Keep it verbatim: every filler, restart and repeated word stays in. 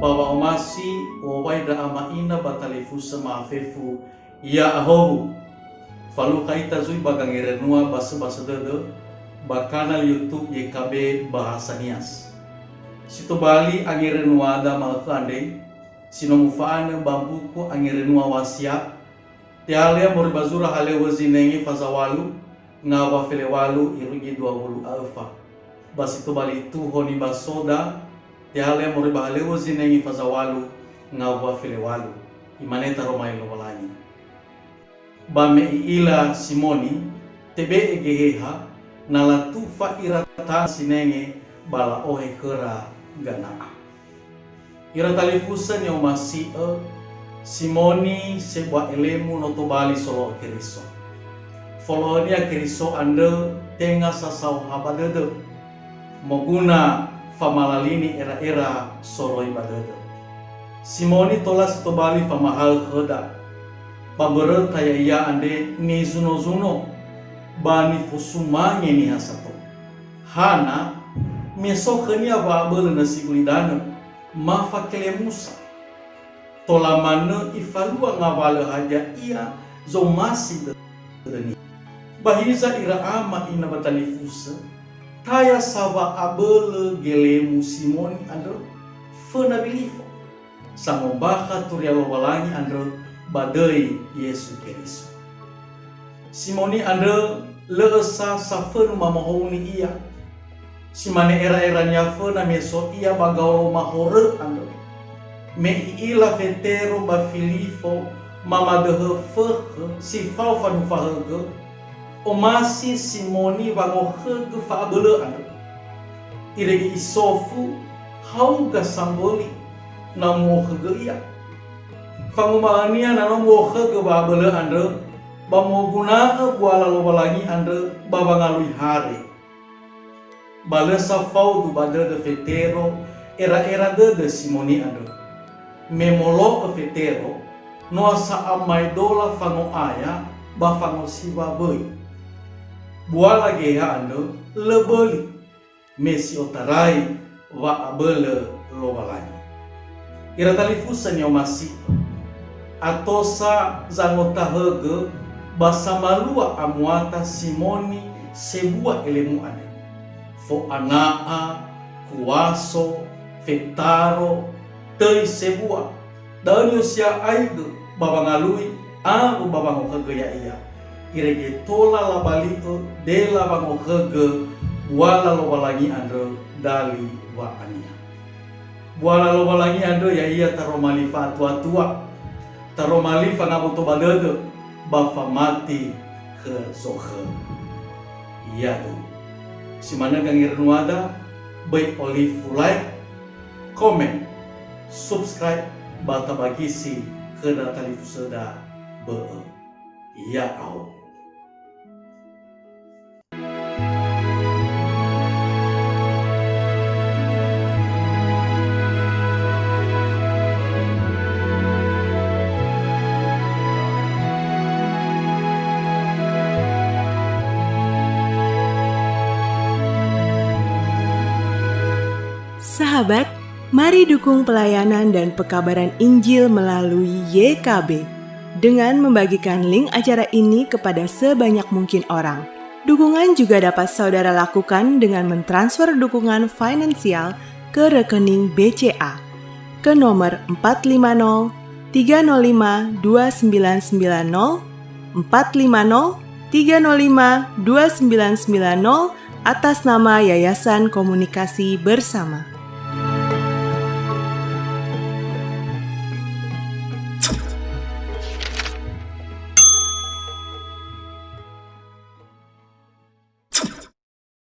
Ba wa'omasi u'owai ndra ama ina ba talifusö ma'afefu, ya'ahowu. Falukha ita zui ba gangerenua basöbasö dödö ba kanal YouTube Y K B Bahasa Nias. Si tobali angerenuada ma'ökhö andre, si no mufa'anö ba mbuku Angerenua Wasiat, tehalea moroi ba zura halöŵö zinenge faza walu, ngawua felewualu irugi dua wulu a öfa. Ba si tobali tuho nibasoda, tehalea moroi ba halöŵö zinenge faza walu, ngawua felewualu. Imane taroma li Lowalangi. Ba me i'ila Simoni, tebe'e Geheha, na latufa ira tanö sinenge ba la'ohe khöra gana'a. Ira talifusö ni'omasi'ö, Simoni sebua elemu no tobali solo'ö Keriso. Folo'önia Keriso andrö tenga sa saoha ba dödö, moguna famalalini era'era soroi ba dödö. Simoni tola si tobali famahaö khöda, ba mböröta ya'ia andre nizuno-zuno, ba nifosumange niha sato. Hana, me so khönia wa'abölö nösi gulidanö, ma fakelemusa. Tola manö ifalua ngawalö hadia ia zomasi dödönia. Ba hiza ira ama ina ba talifusö, taya sa wa'abölö gelemu Simoni andrö, föna Wilifo, sangombakha Turia Lowalangi andrö ba döi Yesu Keriso. Simoni andrö lö'ö sa safönu mamahouni ia. Si mane era'erania föna me so ia ba gaoloma horö andrö. Me i'ila Fetero ba Filifo mamadöhö fökhö si fao fanufahögö, omasi Simoni wangokhögö fa'abölö andrö. Irege isofu, hauga samböli na mu'okhögö ia. Fanguma'önia na no mu'okhögö wa'abölö andrö, ba moguna'ö buala Lowalangi andrö ba wangalui hare. Ba lö sa faudu ba dödö Fetero era'era dödö Simoni andrö. Me molo'ö Fetero, noa sa amaedola fango'aya ba fangosiwa böi. Buala Geheha andrö lö böli, me si otarai wa'abölö Lowalangi. Ira talifusö ni'omasi'ö, ato sa zangotahögö ba samalua amuata Simoni sebua elemu andre. Fo'ana'a, kuaso, fetaro, töi sebua, da'ö ni'osia'aigö ba wangalui awö ba wangokhögö ya'ia. Irege tola labali'ö dela wangokhögö buala Lowalangi andrö dali wa'ania. Buala Lowalangi andrö ya'ia taroma li fa'atuatua, taroma li fangaboto ba dödö, ba famati khö zokhö. Yadu. Si manö gangerenuada, böi olifu like, komen, subscribe, ba tabagisi khö ndra talifusöda bö'ö. Ya'ahowu. Sahabat, mari dukung pelayanan dan pekabaran Injil melalui Y K B dengan membagikan link acara ini kepada sebanyak mungkin orang. Dukungan juga dapat saudara lakukan dengan mentransfer dukungan finansial ke rekening B C A ke nomor empat lima nol tiga nol lima dua sembilan sembilan nol, empat lima nol tiga nol lima dua sembilan sembilan nol, atas nama Yayasan Komunikasi Bersama.